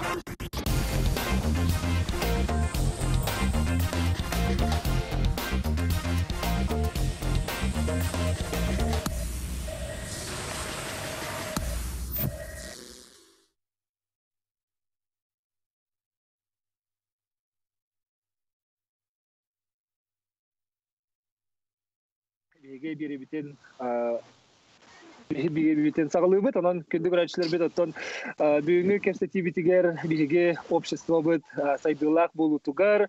Биһиги биэрибитин биһиги саҕалыыбыт. Онон күндү көрөөччүлэрбит, оттон бүгүҥҥү кэпсэтиибитигэр биһиги обществобыт сайдыылаах буолуутугар,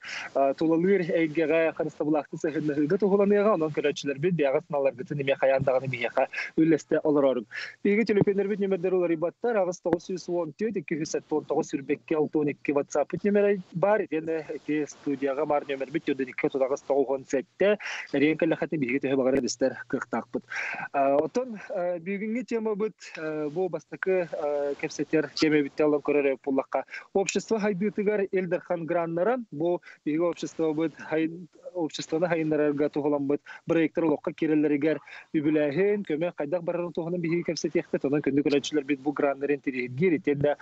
тулалыыр эйгэҕэ харыстабылаахтык сыһыаннаһыыга туһуланыаҕа. Онон көрөөччүлэрбит бэйэҕит санааларгытын эмиэ хайаан даҕаны биһиэхэ үллэстэ олорорум. Биһиги төлөпүөннэрбит нүмердэрэ уларыйбаттар. 8 914 279 22 62 WhatsApp нүмерэ баар. Итиэннэ ити студияҕа баар нүмербит 42 39 97. Эрийэн кэллэххитинэ биһиги төһө баҕарар истэр кыахтаахпыт. Оттон бүгүҥҥү темабыт, бу бастакы кэпсэтэр темэбиттэн ылан көрөр буоллахха, общество хайдыытыгар Ил Дархан граннара, бу биһиги обществобыт обществоны хайыннарарга туһуламмыт проекттар олоххо киирэллэригэр үбүлээһин, көмө хайдах барарын туһунан биһиги кэпсэтиэхпит. Онон күндү көрөөччүлэрбит, бу граннарын интэриэһиргиир, итиэннэ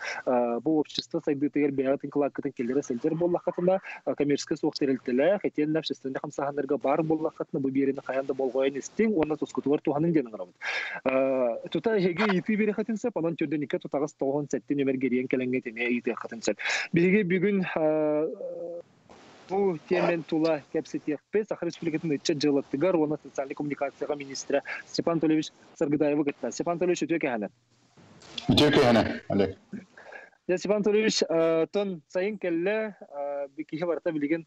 бу общество сайдыытыгар бэйэҕитин кылааккытын киллэрэ сылдьар буоллаххытына, коммерческай суох тэрилтэлээх, итиэннэ общественнай хамсааһыннарга баар буоллаххытына, бу биэриини хайаан да болҕойон истиҥ уонна тускутугар туһаныҥ диэн ыҥырабыт. Тута эһиги ыйытыы биэриэххитин сөп, онон төрдүнүккэ тутаҕас 97 нөмер гериэн кэлэҥҥэ эмиэ ыйытыаххытын сөп. Биһиги бүгүн бу тиэмэн тула кэпсэтиэхпит Саха Республикатын ыччат дьыалатыгар уонна социальнай коммуникацияҕа министрэ Степан Анатольевич Саргыдаевы кытта. Степан Анатольевич, үтүө кэһэнэ. Үтүө кэһэнэ, Олег. Степан Анатольевич, тон сайын кэллэ, киһи барыта билигин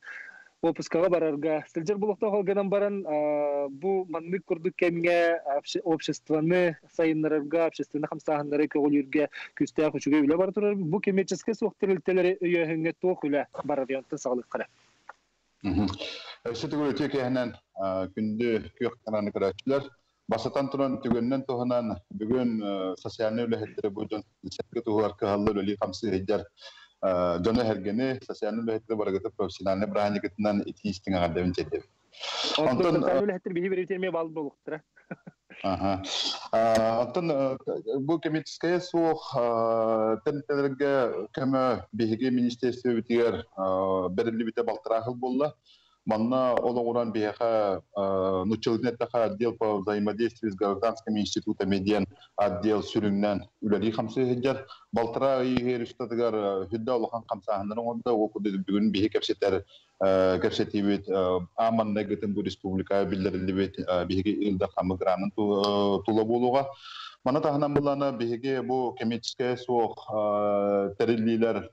отпускаҕа барарга сылдьар булуохтаах гынан баран, бу маннык курдук кэмҥэ обществоны сайыннарарга, общественнай хамсааһыннары көҕүлүүргэ күүстээх үчүгэй үлэ бара турар. Бу коммерческай суох тэрилтэлэри өйөөһүҥҥэ туох үлэ барар онтон саҕалыаххара? Өссө төгүл үтүө киэһэнэн, күндү күөх канааны көрөөччүлэр. Бастатан туран, түгэнинэн туһанан, бүгүн социальнай үлэһиттэри, бу дьон сэргэ туһугар кыһаллар, үлэлии хамсыы сылдьар дьону эргэни, социальнай үлэһиттэри барыгыты профессиональный бырааһынньыкытынан итии истиҥ эҕэрдэбин тиэрдэбин. Онтон социальнай үлэһиттэр биһи бириитин эмиэ баал буолуохтара. Аха. Оттон бу коммерческая суох тэрилтэлэргэ көмө биһиги министерствебитигэр бэриллибитэ балтараа сыл буолла. Манна олоҕуран биһиэхэ, нууччалыытын эттэхэ, отдел по взаимодействию с гражданскими институтами диэн отдел сүрүннээн үлэлии хамсыы сылдьар. Балтараа ый иһигэр устатыгар сүрдээх улахан хамсааһыннары оҥордо. Ол курдук бүгүн биһи кэпсэтэр кэпсэтиибит аан маҥнайгытын бу республика биллэриллибит биһиги Ил Дархаммыт гранын тула буолуоҕа. Маны таһынан булана биһиги бу коммерческай суох тэриллиилэр,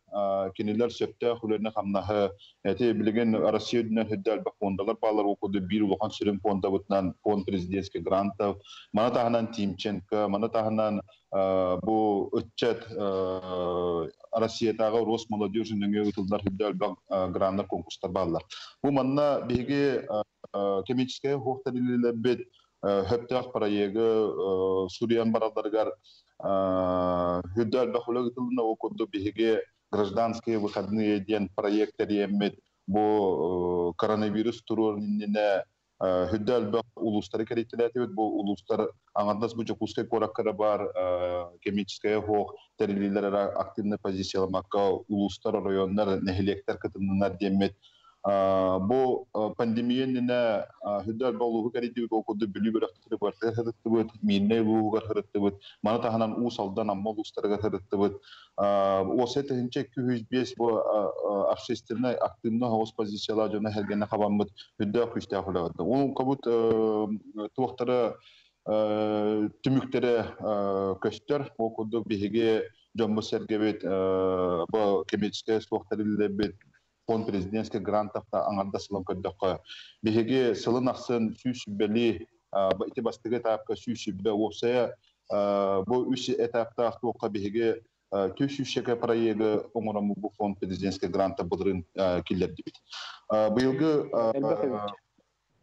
кинилэр сөптөөх үлэни-хамнаһы эти билигин Россия үрдүнэн үрдэ элбэх фондалар баалар, ол курдук биир улахан сүрүн фондабытынан фонд президентских грантов, маны таһынан Тимченко, маны таһынан бу ыччат Россиятааҕы Росмолодежь нөҥүө ыытыллар үрдэ элбэх граннар, конкурстар бааллар. Бу манна биһиги коммерческай суох тэриллиилэрбит сөптөөх проегы суруйан баралларыгар үрдэ элбэх үлэ ыытылынна. Ол курдук биһиги гражданские выходные диэн проект тэрийэммит, бу коронавирус туруор иннинэ үрдэ элбэх улуустары кэрийтэлээтибит. Бу улуустар аҥардас бу Дьокуускай куоракка баар коммерческая суох тэриллиилэр активный позицияламакка, улуустар, оройуоннар, нэһилиэктэр кытыннынар диэммит, бу пандемия иннинэ үрдэ элбэх улууһу кэрийдибит. Ол курдук Бүлүү бөлөхтөрү барытыгар сырыттыбыт, Миирнэй улууһугар сырыттыбыт, маны таһынан Уус Алдан, Амма улуустарыгар сырыттыбыт. Уосай 1205 бу общественнай активный оҕус позициялаах дьоно сэргэни хабаммыт, үрдээх күүстээх үлэ. Ол кабыт туохтара түмүктэрэ көстөр. Ол курдук биһиги дьоммут сэргэбит, бу коммерческай суох тэриллэрбит фонд президентских грантов аҥардас сылын көрдөххө, биһиги сылын ахсын 120-лии, ити бастакы этапка 120, уопсайа бу үс этаптаах туохха биһиги 400 проегы оҥороммут бу фонд президентских гранта былырыын киллэрдибит. Быйылгы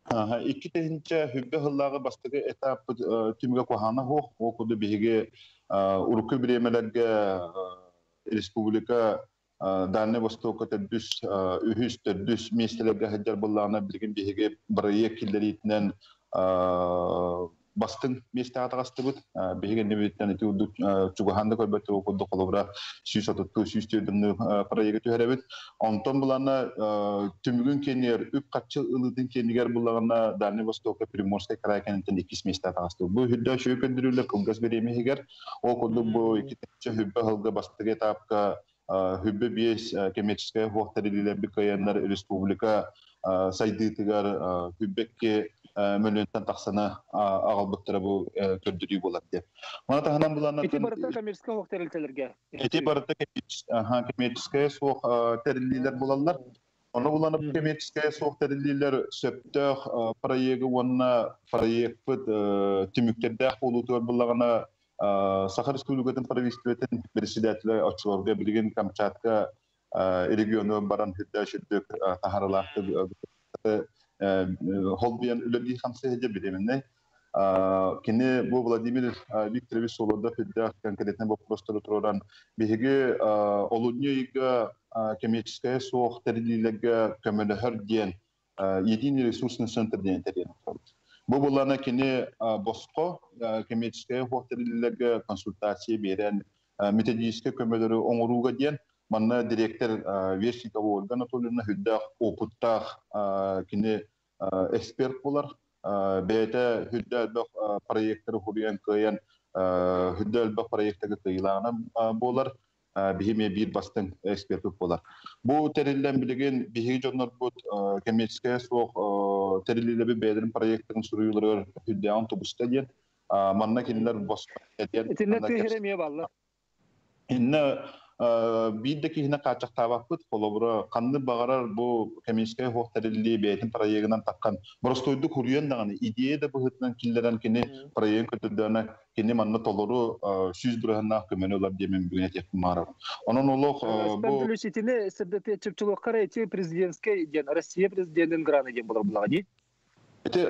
2020 сыллааҕы бастакы этаппыт түмүгэ куһаҕана суох. Ол курдук биһиги урукку бириэмэлэргэ республика Дальнай Востокка төрдүс, үһүс, төрдүс миэстэлэргэ сылдьар буоллаҕына, билигин биһиги бырайыак киллэриитинэн Бастыҥ миэстэҕэ таҕыстыбыт. Биһиги иннибититтэн ити курдук чугаһаан да көрбөт курдук холобура 130 104 проегы түһэрэбит. Онтон булана түмүгүн кэннигэр үп-харчы ылыытын кэннигэр буллаҕына Дальний Востокка Приморскай край кэнниттэн иккис миэстэҕэ таҕыстыбыт. Бу үрдэ үчүгэй көрдөрүүлэр кылгас бириэмэ иһигэр. Ол курдук бу 2 хүббэ сылга бастакы этапка 25 коммерческай суох тэриллиилэрбит кыайаннар республика сайдыытыгар 22 мөлүйүөнтэн тахсаны аҕалбыттара бу көрдөрүү буолар диэн. Маны таһынан буланна Ити барыта коммерческай суох тэрилтэлэргэ. Ити барыта коммерческай суох тэриллиилэр булаллар. Ону буланып коммерческай суох тэриллиилэр сөптөөх проегы уонна проекпыт түмүктэрдээх буолуутугар буллаҕына Саха Республикатын правительствотын председателэ оччолорго билигин Камчатка региону баран хүрдэ сүрдүк таһаралаахтык холбуйан үлэлии хамсыһыдьа бириэмэннэй. Кини бу Владимир Викторович Солодов үрдээх конкретно вопростары тураран биһиги олунньу ыйга коммерческая суох тэриллиилэргэ көмөлөһөр диэн единый ресурсный центр диэн тэрийэн. Бу булана кини босхо коммерческая суох тэриллиилэргэ консультация биэрэн методическай көмөлөрү оҥорууга диэн манна директор Вешникова Ольга Анатольевна үрдээх опыттаах кини эксперт булар. Бэйэтэ үрдэ элбэх проекттары хуруйан кыайан үрдэ элбэх проекттары кыайыылааҕынан буолар. Биһиги биир бастыҥ эксперт буолар. Бу тэриллэн билигин биһиги дьоннорбут коммерческая суох тэриллиилэби бэйэлэрин проекттарын суруйууларыгар үрдээҕин тубуста диэн. Манна кинилэр босхо диэн. Итиннэ тыһыра эмиэ баллар. Инна биир да киһини хааччахтаабаппыт, холобура ханны баҕарар бу коммерческай суох тэриллии бэйэтин проегынан таххан боростуойдук хуруйан даҕаны идея да быһыытынан киллэрэн кини проегын көтөрдөөнө кини манна толору 100% көмөнү ылар диэмин бүгүн этиэхпин баҕарабын. Онон олох бу итини сырдаты чыпчылыаккара ити президентский диэн Россия президентин граны диэн болор булаҕа дии. Ити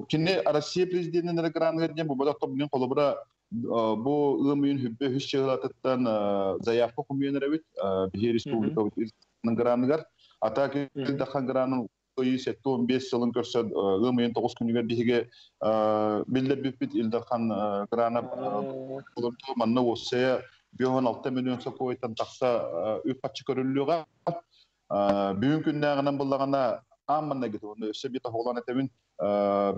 кини Россия президентин граныгар диэн бу бодох билин холобура бу ыам ыйын хүббэ үс чыгылатыттан заявка хомуйан эрэбит биһи республика граныгар. Ата дахан гранын 715 сылын көрсө ыам ыйын 9 күнүгэр биһиги биллер бүппүт Ил Дархан грана манна уоссая 56 миллион сокуойтан тахса үп харчы көрүллүөҕэ. Бүгүн күннээҕинэн буллаҕына аамманна гыты өссө бит оһолон этебин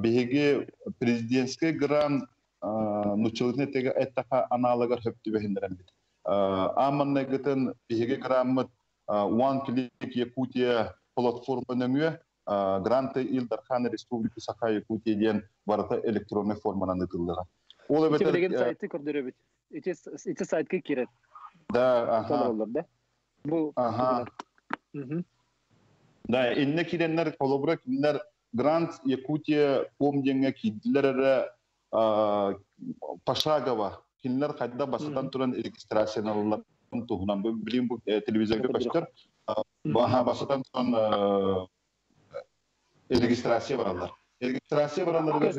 биһиги президентский грант нуччалытын эттаха аналогар хөптүбэһиннэрэн бит. Аамманна гытын биһиги граммыт One Click Якутия платформа нөҥүө гранты Ил Дархан Республика Саха Якутия диэн барыта электронный форманан ытыллыга. Ол эбэтэр билигин сайты көрдөрөбүт. Ити сайтка кирет. Да, аха. Да. Бу Аха. Да, инне киреннер холобура кинилер Грант Якутия ком диэҥҥэ киирдилэр эрэ пошагово кинилэр хайда басатан туран регистрацияланаллар туһунан бу билим бу телевизорга көстөр. Баха басатан туран регистрация бараллар. Регистрация бараллар.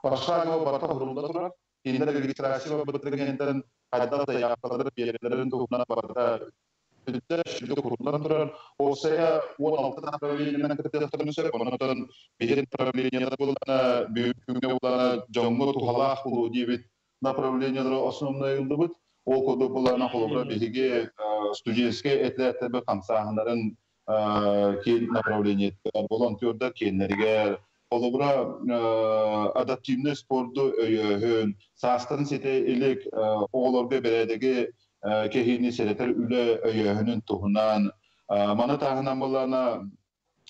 Пошагово барта хурулда турар. Кинилэр регистрация барбыттарыгар хайда заявкалары берилерин туһунан барта сүддэ сүддэ куруллан турар. Осая 16 направлениенан кыттыахтарын сөп. Онотон биһир направлениелар булана бүгүҥҥэ булана дьоҥҥо тухалаах булуу диэбит направлениелары основной ыллыбыт. Ол курдук булана холобура биһиги студенческий этэрээттэрбит хамсааһыннарын киэн направление волонтердар киэннэригэр холобура адаптивный спорду өйөөһүн, саастарын сите илик оҕолорго бэрээдэги кэһиини сэрэтэр үлэ өйөөһүнүн туһунан, маны таһынан булана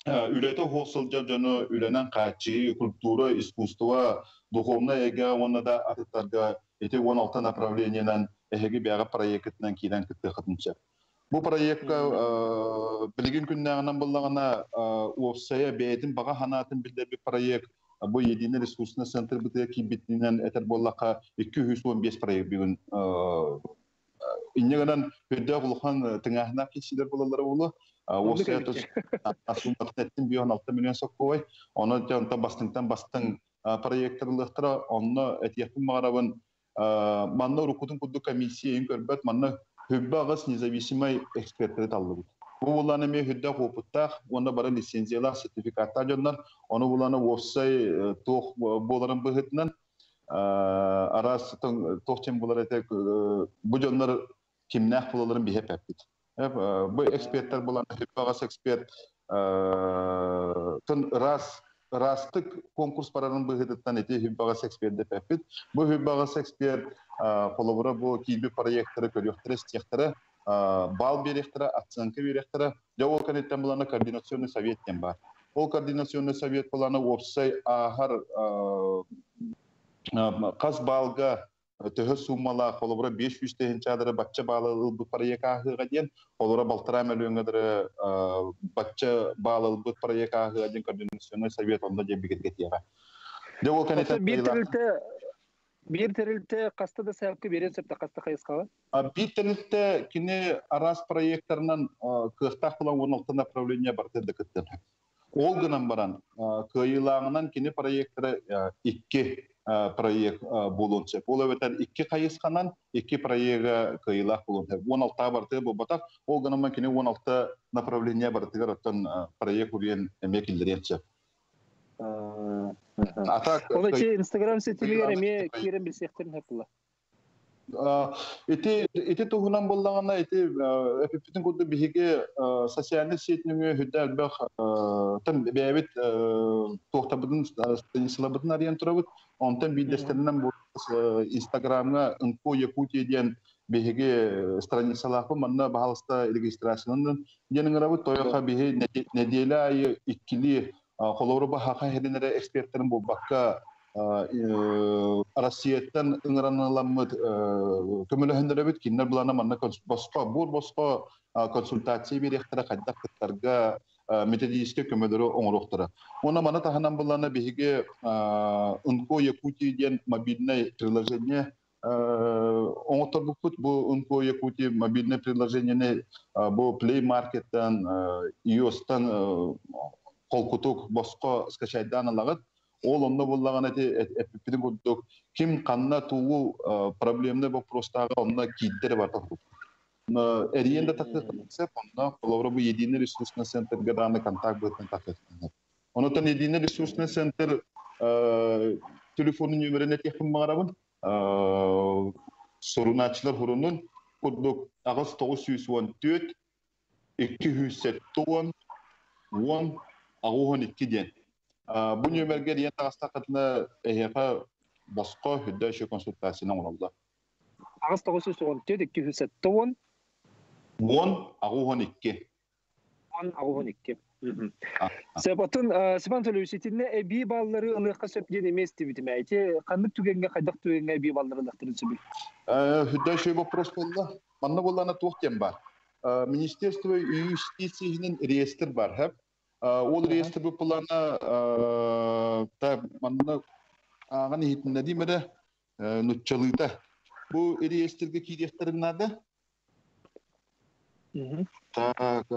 үлэтэ суох сылдьар дьону үлэнэн хааччыы, культура, искусство, духовная эйгэ уонна да атыттарга ити 16 направлениенан эһиги бэҕэ проектынан киирэн кыттыахытын сөп. Бу проектка билигин күннээҕинэн буллаҕына уопсайа бэйэтин баҕа ханаатын билдэрбит проект бу единый ресурсный центр бытыга киирбитинэн этэр буоллахха 215 проект бүгүн инньэ үрдээх улахан тыҥааһынаах киһилэр булаллара буолуо. Уопсайа сумматын 56 миллион соккуой. Оны онтон бастыҥтан бастыҥ проекттар ылыахтара. Онно этиэхпин баҕарабын манна уруккутун курдук комиссия көрбөт, манна хүббэ аҕыс независимый эксперттери таллыбыт. Бу булан эми хүддэх опыттаах, онно бары лицензиялаах, сертификаттаах дьоннор, ону буланы уопсай туох буоларын быһытынан арас туох чем булар эте бу дьоннор кимнээх булаларын биһэ пеппит. Бу эксперттер булан хүппагас эксперт тын ырас ырастык конкурс барарын быһытыттан эти хүппагас эксперт деппит. Бу хүппагас эксперт холобура бу киирби проекттары көрүөхтэрэ, истиэхтэрэ, бал биэриэхтэрэ, оценка биэриэхтэрэ. Дьэ ол кэнниттэн булана координационный совет диэн бар. Ол координационный совет булана уопсай ааһар хас балга төһө суммалаах, холобура 500 тыһыынчаадары бачча баалы ылбыт проект ааһыыга диэн, холобура 1,5 мөлүйүөҥҥэ бачча баалы ылбыт проект ааһыыга диэн координационный совет онно диэн бигэргэтиэҕэ. Дьэ ол кэнниттэн биир тэрилтэ хаста да сайапка берен сөптө, хаста хайысхаҕа? Биир тэрилтэ кини араас проекттарынан кыахтаах булан 16 направление барыта да кыттар. Ол гынан баран кыайыылааҕынан кини проекттара икки проект буолуон сөп. Ол эбэтэр икки хайысханан икки проекта кыайыылаах буолуон сөп. 16 барыта буолбатах. Ол гынан кини 16 направление барытыгар оттон проект уруйан эмиэ киллэриэн сөп. Ол эти Инстаграм сетимигер эмиэ киирэн билсиэхтерин хөп. Ити туһунан буллаҕына ити эпиппитин курдук биһиги социальный сеть нөҥүө хүдэ элбэх тан бэйэбит туохтабытын страницалабытын арыйан турабыт. Онтон биирдэстэринэн бу Инстаграмҥа НКО Якутия диэн биһиги страницалаахпын, манна баһалыста регистрациянан диэн ыҥырабыт. Тойоха биһи нэдиэлэ аайы иккилии холобуру баһаха херинere эксперттерин буолбакка Россияттан ыҥыраныламмыт көмөлөһөннөрөбүт, кинилэр булана манна босхо бур босхо консультация биэриэхтэрэ, хайдах кыттарга методическай көмөлөрү оҥоруохтара. Уонна маны таһынан булана биһиги НКО Якутия диэн мобильное приложение оҥотторбуппут. Бу НКО Якутия мобильное приложениени бу Play Markеттан, iOS-тан холкутук босхо скачайдаан алагыт. Ол онно буллаган эти эппитин курдук ким ханна туу проблемный вопростааҕа онно киирдер бар. Эриен да тахсып, онно холобура бу единый ресурсный центрга дааны контакт быытын тахсып. Онотон единый ресурсный центр телефонун нөмерин этиэхпин баҕарабын. Сорунааччылар хурунун курдук аҕыс 914 270 10 82 диэн. Бу нөмерге диэн таҕыстаххытына эһиэхэ босхо хүддэ еще консультацияны оҥороллор. Аҕыс 914 270 10 82. 10 82. Сепатын Степан Анатольевич, итинне эби баллары ылыахха сөп диэн эмиэ истибитим. Ити ханнык түгэҥҥэ, хайдах түгэҥҥэ эби баллары ылыахтарын сөбүй? Хүддэ еще вопрос буолла. Манна буоллана туох диэн бар. Министерство юстиции реестр бар, хэп. Ол реестр бу плана та манна ааҕан иһитиннэдиим эрэ нуччалыыта. Бу реестрге киириэхтэрин надо. Так,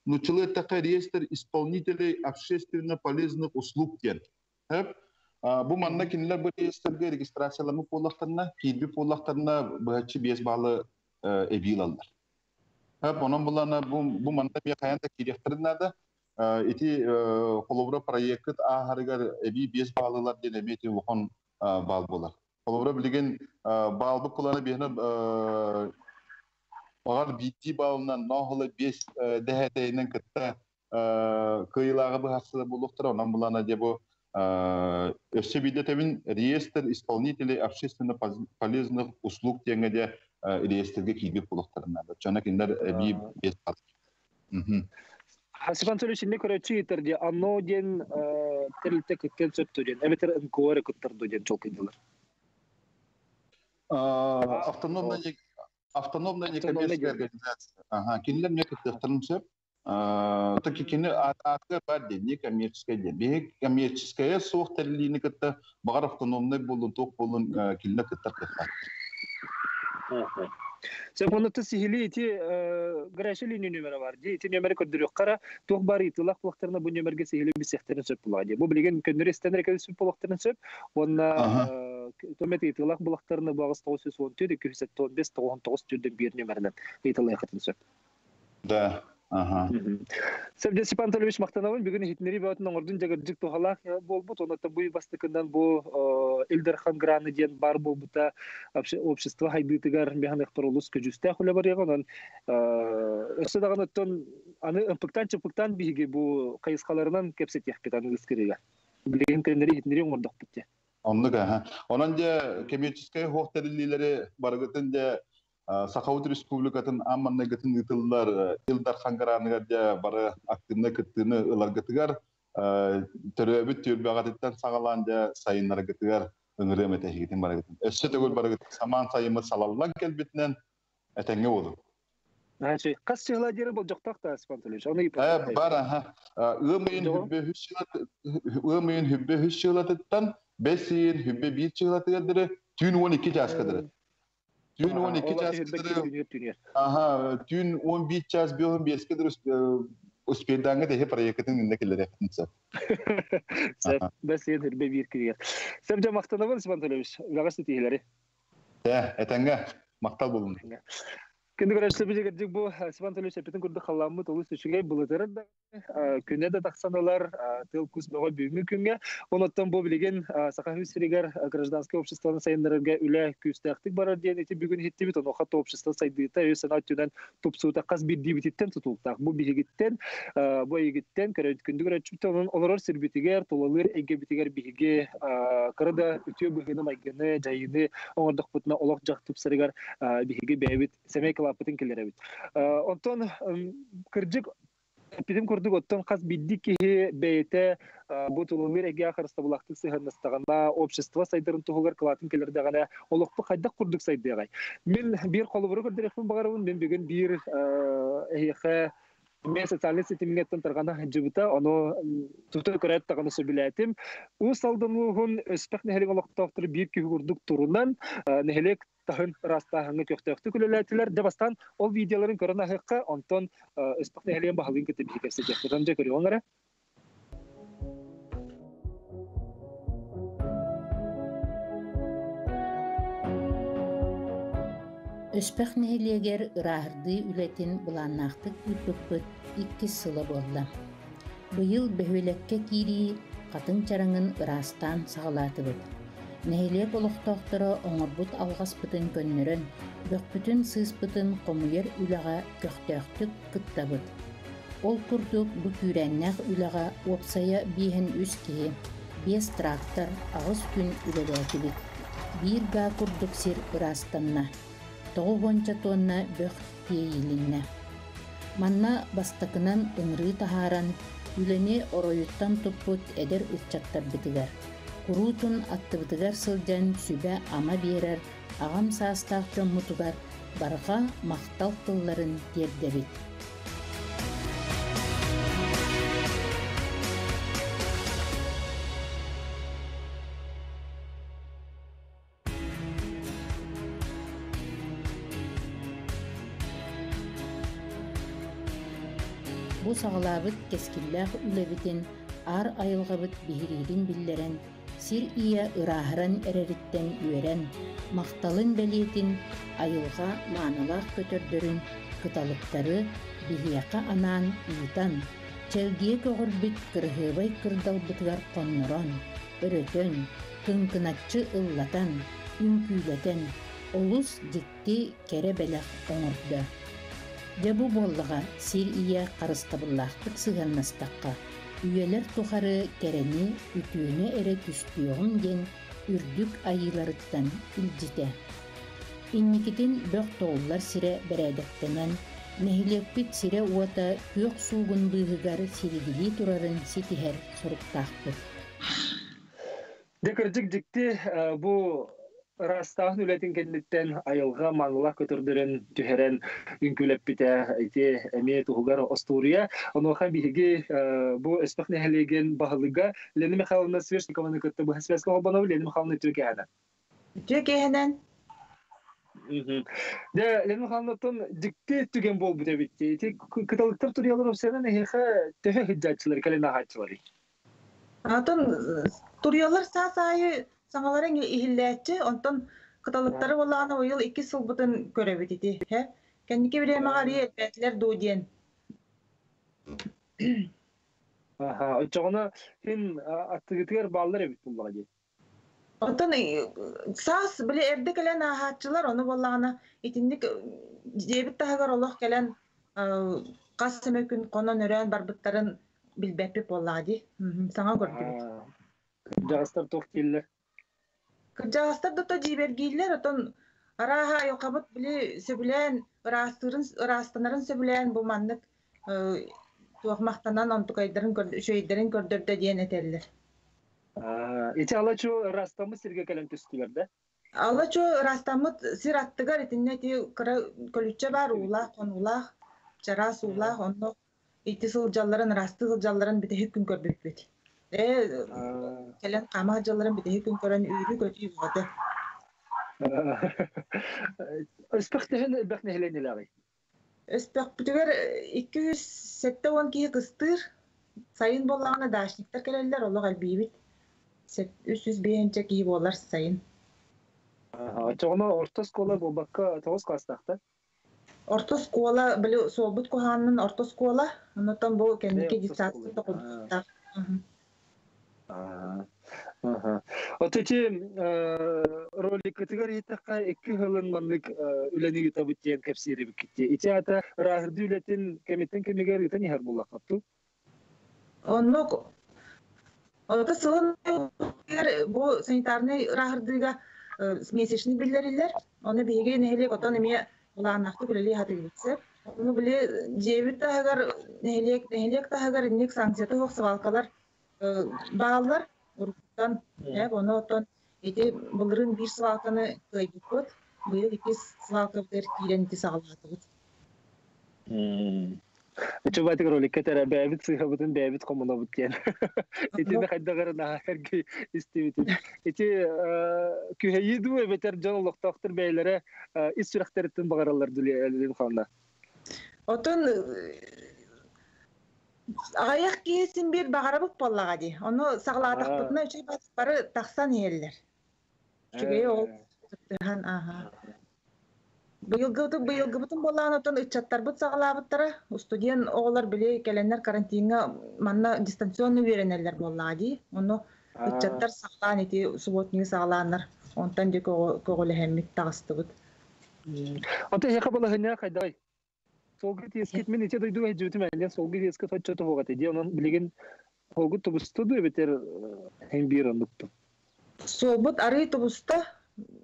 нуччалыы эттэххэ реестр исполнителей общественно полезных услуг диэн. Хэп. Бу манна кинилэр бу реестрге регистрацияламмыт буоллахтарына, киирбит буоллахтарына быһаччы 5 баллы эбии ылаллар. Хэп, онон булана бу манна бия хайан да киириэхтэрин надо. Ити холобура проекткыт ааһарыгар эбии 5 баллылар диэн эмиэ ити улахан бал буолар. Холобура билигин балбыт куланы биһине бағар биитти балынан нохоло 5 дэһэтэйинен кытта кыйылааҕы быһарсыда булуктар, онон булана де бу өссө бидетебин реестр исполнителей общественно полезных услуг диэҥэ де реестрге киирбит булуктарына. Чона кинилэр эбии 5 балл. Степан Анатольевич, инне көрөччү итер ди анно диэн тэрилтэ кыттан сөптө диэн, эбэтэр НКО эрэ кыттар диэн чолкуйдулар. Автономная некоммерческая организация. Ага, кинилэр мне кыттыахтарын сөп. Так кини аатыгар бар диэн, некоммерческая диэн. Биһи коммерческая суох тэрилиини кытта бағар автономный болун, туох болун кинилэр кыттар кыттар. Сеп онутту сихили ити горячая линия нөмері бар. Ди ити нөмері көрдүрүк кара туох бар итылах булактарына бу нөмерге сихили бисехтерин сөп була. Бу билген көннөр истенер кел сөп булактарын сөп. Онна төмет итылах булактарына багыс 914 275 99 түрдөн бир нөмеринен итылай хатын сөп. Да. Сәбден Степан Анатольевич мактанабын бүгүн иһитиннэри бөтүн оҥордун дьагырдьык туһалаах буолбут. Онон бу бастакынан бу Илдархан граны диэн бар буолбута общество хайдыытыгар механыктар олус көдьүүстээх үлэ барыаҕа. Онон өссө даҕаны оттон аны ымпыктаан-чымпыктаан биһиги бу хайысхаларынан кэпсэтиэхпит аны ыскырыга. Билигин көннөрү иһитиннэри оҥордохпут дьэ. Оннук аха. Онон дьэ коммерческай хуох тэриллиилэри барыгытын дьэ Сахабыт Республикатын аан маҥнайгытын ыытыллар Ил Дархан граныгар дьэ бары активнай кыттыыны ыларгытыгар, төрөөбүт түөлбэҕититтэн саҕалаан дьэ сайыннаргытыгар ыҥырыам этэ эһигитин барыгытын. Өссө төгүл барыгытын самаан сайыммыт салаллан кэлбитинэн этэҥҥэ буолуҥ. Значит, хас чыһыла диэри болдьохтоох да, Степан Анатольевич? Оны Бар аха. Ыам ыйын хүббэ үс ыам ыйын хүббэ үс чыһылатыттан бэс ыйын хүббэ биир чыһылатыгар дыры түүн 12 чааска дыры. Түүн 12 чааска дыры. Аха, түүн 11 час 5 5 дыры успейдааҥҥа тэһи проектын инне киллэриэхтин сөп. Сөп, бэс ыйын хүббэ биир киригэр. Сөп дьэ махтанабын, Степан Анатольевич. Үлэҕэ ситиһилэри. Э, этэҥҥэ махтал булун. Күндү көрөөччүлэр, бу Степан Анатольевич эппитин курдук халламмыт олус үчүгэй былытырар да күнэ да тахсан ылар, тыл кус бөҕө бүгүҥҥү күҥҥэ. Онуттан бу билигин Саха сиригэр гражданскай обществоны сайыннарарга үлэ күүстээхтик барар диэн ити бүгүн иһиттибит. Онуоха общество сайдыыта өй-санаа өттүнэн тупсуута хас биирдиибититтэн тутулуктаах. Бу биһигиттэн, бу эйигиттэн, күндү көрөөччүбүттэн онон олорор сирбитигэр, тулалыыр эйгэбитигэр биһиги кыра да үтүө быһыыны-майгыны, дьайыыны оҥордохпутуна олох-дьах тупсарыгар биһиги бэйэбит сэмэй кылааппытын киллэрэбит. Онтон кырдьык эппитим курдук, оттон хас биирдии киһи бэйэтэ бу тулалыыр эйгэҕэ харыстабылаахтык сыһыаннастаҕына, общество сайдарын туһугар кылаатын киллэрдэҕинэ, олохпут хайдах курдук сайдыаҕай? Мин биир холобуру көрдөрүөхпүн баҕарабын. Мин бүгүн биир эһиэхэ мен социальнай ситимҥэттэн тарҕана сылдьыбыта, ону тута көрөөт даҕаны сөбүлээтим. Уус Алдан улууһун Өспөх нэһилиэк олохтоохторо биир киһи курдук турунан нэһилиэк таһын ыраастааһыҥҥа көхтөөхтүк үлэлээтилэр. Дьэ бастаан ол видеоларын көрөн аһыахха, онтон Өспөх нэһилиэгин баһылыгын кытта биһиги кэпсэтиэхпит. Дьэ көрүөҕүҥ эрэ. Өспөх нэһилиэгэр ырааһырдыы үлэтин былааннаахтык ыыппыппыт иккис сыла буолла. Быйыл бөһүөлэккэ киирии хатыҥ чараҥын ыраастаан саҕалаатыбыт. Нэһилиэк олохтоохторо оҥорбут алҕаспытын көннөрөн, бөхпүтүн-сыыспытын хомуйар үлэҕэ көхтөөхтүк кыттабыт. Ол курдук бу күүрээннээх үлэҕэ уопсайа биэһин үс киһи, биэс трактор 8 күн үлэлээтибит. Биир гаа курдук сир ыраастанна. 90 тонна бөх тиэйилиннэ. Манна бастакынан ыҥырыы таһааран, үлэни оройуттан туппут эдэр ыччаттарбытыгар, куруутун аттыбытыгар сылдьан сүбэ-ама биэрэр аҕам саастаах дьоммутугар барҕа махтал тылларын тиэрдэбит. Бу саҕалаабыт кэскиллээх үлэбитин аар айылҕабыт биһириирин биллэрэн, сир ийэ ырааһыран эрэриттэн үөрэн, махталын бэлиэтин айылҕа маанылаах көтөрдөрүн, кыталыктары биһиэхэ анаан ыытан, чэлгийэ көҕөрбүт кыраһыабай кырдалбытыгар хоннорон, өрөтөн, кыҥкыначчы ыллатан, үҥкүүлэтэн, олус дьикти кэрэ бэлэх оҥордо. Дьэ бу буоллаҕа сир ийэ харыстабыллаахтык сыһыаннастахха, үйэлэр тухары кэрэни, үтүөнү эрэ түстүөҕүм диэн үрдүк айыыларыттан илдьитэ. Инникитин бөх тоҕуллар сирэ бэрээдэктэнэн, нэһилиэкпит сирэ-уота күөх суугун быыһыгар силигилии турарын ситиһэр соруктаахпыт. Дьэ кырдьык дьикти бу ыраастааһын үлэтин кэнниттэн айылҕа маанылаах көтөрдөрүн түһэрэн үҥкүүлэппитэ ити эмиэ туһугар остуоруйа. Онуоха биһиги бу Өспөх нэһилиэгин баһылыга Лена Михайловна Свешникованы кытта быһа связка холбонобут. Лена Михайловна, үтүө киэһэнэн. Үтүө киэһэнэн. Дьэ, Лена Михайловнаттан дьикти түгэн буолбут эбит. Ити кыталыктар туруйалар опсыйанан эһиэхэ төһө сылдьааччылар, кэлин ааһааччыларый? Атын туруйалар саас аайы саҥалара иһиллээччи, онтон кыталыктары буоллаҕына быйыл иккис сылбытын көрөбүт ити. Кэнники бириэмэҕэ арыый элбээтилэр дуу диэн. Аха, оччоҕуна син аттыгытыгар бааллар эбит буллаҕа дии. Оттон саас били эрдэ кэлэн ааһааччылар, ону буоллаҕына итинник дьиэбит таһыгар олох кэлэн хас эмэ күн хонон өрөөн барбыттарын билбэппит буоллаҕа дии. Саҥа көрдүбүт. Кырдьаҕастар туох дииллэр? Кырдьаҕастар да то дьиибэргииллэр, оттон арааһа айылҕабыт били сөбүлээн ыраастыырын ыраастанарын сөбүлээн бу маннык туох махтанан онтукайдарын үчүгэйдэрин көрдөрдө диэн этэллэр. Ити ала-чуо ыраастаммыт сиргэ кэлэн түстүлэр да? Ала-чуо ыраастаммыт сир аттыгар итиннэ ити кыра көлүччэ баар уулаах, хонуулаах, чараас уулаах, онно ити сылдьалларын, ыраастыы сылдьалларын бүтэһик күн көрбүппүт. Ээ, кэлэн хаама сылдьалларын бүтэһик күн көрөн үөрүү-көтүү бөҕөтө. Өспөхтөһөн элбэх нэһилиэнньэлээҕий? Өспөхпүтүгэр 270 киһи кыстыыр. Сайын буоллаҕына дачниктар кэлэллэр, олох элбиибит. 305 киһи буолар сайын. Оччоҕуна орто оскуола буолбакка тоҕус класстаахтар? Орто оскуола, били суолбут куһаҕанынан орто оскуола, оннуттан бу кэнники детсадка тоҕуллубуттар. От ити роликкытыгар иһиттэххэ икки сылын маннык үлэни ыытабыт диэн кэпсиир эбиккит дии. Ити аата ырааһырдыы үлэтин кэмиттэн кэмигэр ыытан иһэр буоллаххыт дуу? Оннук ото сылын бу санитарнай ырааһырдыыга месячный биллэриллэр. Ону биһиги нэһилиэк отон эмиэ былааннаахтык үлэлии сатыыбыт сөп. Ону били дьиэбит таһыгар нэһилиэк нэһилиэк таһыгар инник санкцията суох свалкалар бааллар уруккуттан ону оттон ити былырыын биир свалканы кыайбыппыт быйыл иккис свалкабытыгар киирэн ити саҕалаатыбыт. Үчүгэй роликка тэрэ бэйэбит сыыһабытын бэйэбит хомунабыт диэн. Итини хайдах эрэ наһаа эргий истибитим. Ити күһэйии дуу эбэтэр дьон олохтоохтор бэйэлэрэ ис сүрэхтэриттэн баҕараллар дуу ханна. Отон аҕыйах киһи син биир баҕарабыт буоллаҕа дии. Ону саҕалаатахпытына үчүгэй бары тахсан иһэллэр. Үчүгэй ол кыттыһан ааһа. Быйылгыбытын быйылгыбытын буоллаҕына оттон ыччаттарбыт саҕалаабыттара. Устудьуон оҕолор били кэлэннэр карантиҥҥа манна дистанционно үөрэнэллэр буоллаҕа дии. Ону ыччаттар саҕалаан ити субботнигы саҕалааннар онтон дьэ көҕүлэһэммит таҕыстыбыт. Ото эһиэхэ балаһыанньа хайдаҕый? Суолга тиэскит мин ити дойдуга сылдьыбытым ээ суолга тиэскит оччо туһуга этэ дии онон билигин суолгут тубуста дуу эбэтэр һин биир оннукту. Суолбут арыый тубуста,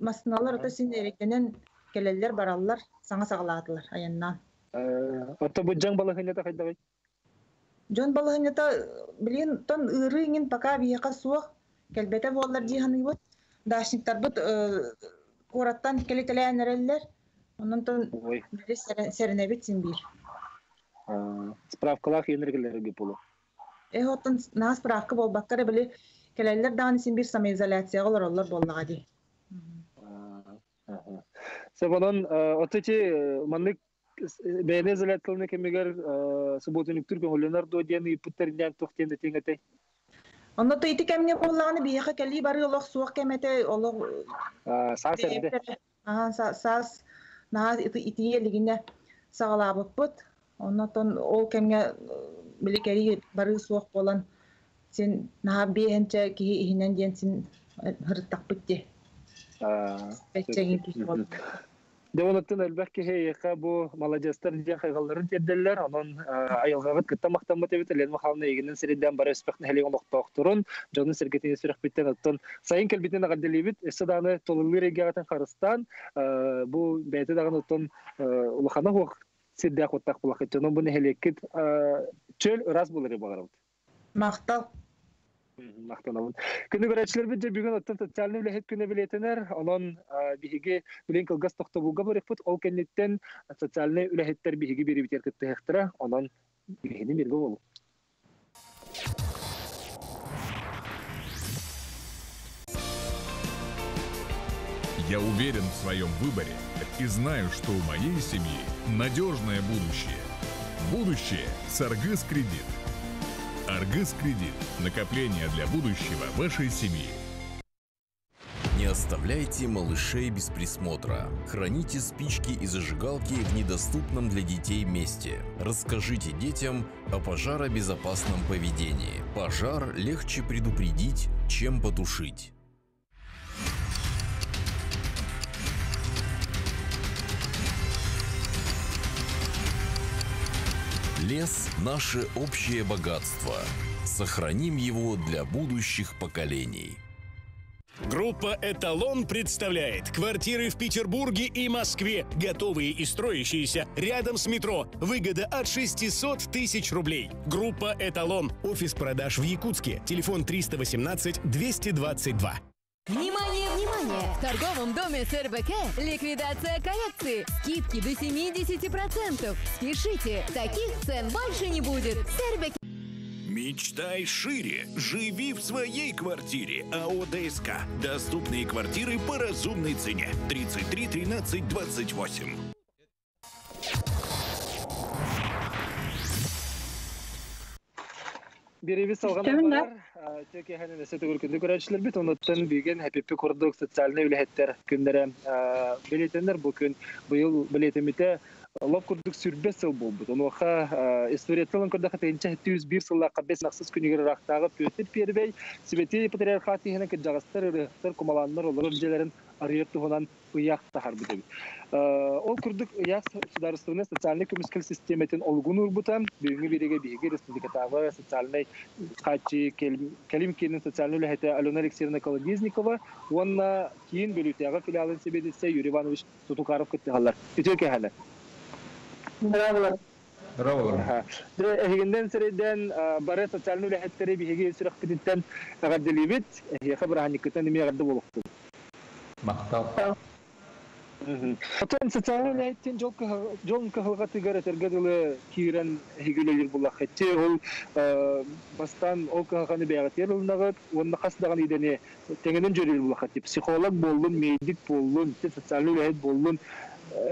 массыыналар ото син эрэйдэнэн кэлэллэр бараллар, саҥа саҕалаатылар айаннаан. Оттон бу дьаҥ балаһыанньата хайдаҕый? Дьон балаһыанньата билигин тон ыарыы иҥин пока биһиэхэ суох, кэлбэтэ буоллар дии саныыбыт. Дачниктарбыт куораттан кэлитэлээн эрэллэр. Онон тон били сэрэнэбит син биир. Справкалаах иэнэргэлэргэ буолуо. Э оттон наһаа справка буолбакка эрэ били кэлэллэр даҕаны син биир самоизоляцияҕа олороллор буоллаҕа дии. Сөп онон оту ити маннык бэйэни изоляцияланыы кэмигэр субуотунньуктуур көҥүллэнэр дуо диэн ыйыппыттарынан туох диэн этиҥ этэй? Онно то ити кэмҥэ буоллаҕына биһиэхэ кэлии барыы олох суох кэм этэ, олох саас эрдэ. Саас наһаа итии илигинэ саҕалаабыппыт. Оннотон ол кэмҥэ били кэлии барыы суох буолан син наһаа биэһэнчэ киһи иһинэн диэн син һырыттахпыт дии. Бэччэҥин киһи буолан. Дьэ онуттан элбэх киһи эйиэхэ бу маладьыастар диэн хайҕалларын тиэрдэллэр. Онон айылҕаҕыт кытта махтаммыт эбит. Лена Михайловна эйигинэн сирэйдээн бары өспөх нэһилиэк олохтоохторун, дьонун сэргэтин сүрэхпиттэн оттон сайын кэлбитин эҕэрдэлиибит. Өссө даҕаны тулалыыр эйгэҕитин харыстаан, бу бэйэтэ даҕаны оттон улахана суох сирдээх уоттаах булахыт. Дьонун бу нэһилиэккит чөл ыраас буолары баҕарабыт. Махтал. Махтанабын. Күнү көрөөччүлэрбит дьэ бүгүн оттон социальнай үлэһит күнэ билиэтэнэр. Онон биһиги билин кылгас тохтобулга барыахпыт. Ол кэнниттэн социальнай үлэһиттэр биһиги биэрибитигэр кыттыһыахтара. Онон биһини биргэ буолуҥ. Я уверен в своем выборе и знаю, что у моей семьи надежное будущее. Будущее с Аргыс Кредит. Аргыс Кредит. Накопление для будущего вашей семьи. Не оставляйте малышей без присмотра. Храните спички и зажигалки в недоступном для детей месте. Расскажите детям о пожаробезопасном поведении. Пожар легче предупредить, чем потушить. Лес – наше общее богатство. Сохраним его для будущих поколений. Группа «Эталон» представляет квартиры в Петербурге и Москве, готовые и строящиеся рядом с метро. Выгода от 600 тысяч рублей. Группа «Эталон». Офис продаж в Якутске. Телефон 318 222. Внимание, внимание! В торговом доме СРБК ликвидация коллекции. Скидки до 70%. Спешите, таких цен больше не будет. СРБК. Мечтай шире. Живи в своей квартире. АО ДСК. Доступные квартиры по разумной цене. 33 13 28. Бириби салган бар. Төкеһәнен эсе төгүл күндү көрәчләр бит, онуттан биген хәпиппи курдук социальный үлэһэттер күннәре билетеннер бу күн быйыл билетемите лоп курдук сүрбе сыл болбут. Онуха история тылын көрдө тенче 101 сылла бес нақсыз күнүгер рахтагы Петр Первей Свети патриархат ихне кыджагастар ырыхтар кумаланнар олор желерин арыйып туһунан ыяк тахар битеби. Ол курдук ыяк государственный социальный көмүскел системетин олгун урбута бүгүнгү бириге биһиги республикатагы социальный качы келим келин социальный үлэхете Алена Алексеевна Колодезникова, онна кийин бөлүтягы филиалын себедитсе Юрий Иванович Тутукаров кыттыгалар. Үтө кехале. Здравствуйте. Эхигинден сирейден бары социальный үлэхеттери биһиги сүрэх бититтен агарделибит, эхиэхэ быраханниккытан эме агарды болукту. Мактал. Отон социальный үлэхеттен жол кыһылга тыгар этерге дылы киирен эхигилелер буллах хетти ол бастан ол кыһылганы бэйэгэтиэр ылынагыт, уонна хас даган идени теңенен жөрүл буллах хетти. Психолог боллун, медик боллун, социальный үлэхет боллун.